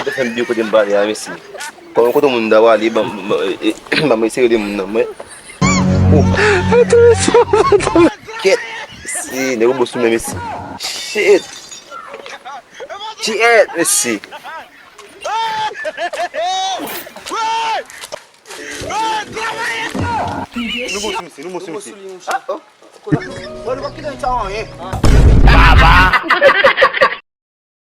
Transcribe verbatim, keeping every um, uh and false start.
Kote fè m byen kote m pale a, mesye. Kòman kote moun ta pale, ban m eseye de moun nan, mwen. Oh. Kèt. Si, nèg ou bosou men, mesye. Shit. Shit, mesye. Nou bon sou misye, nou bon sou misye. Ah, oh. Mwen, nou pa kite sa anyen. Baba!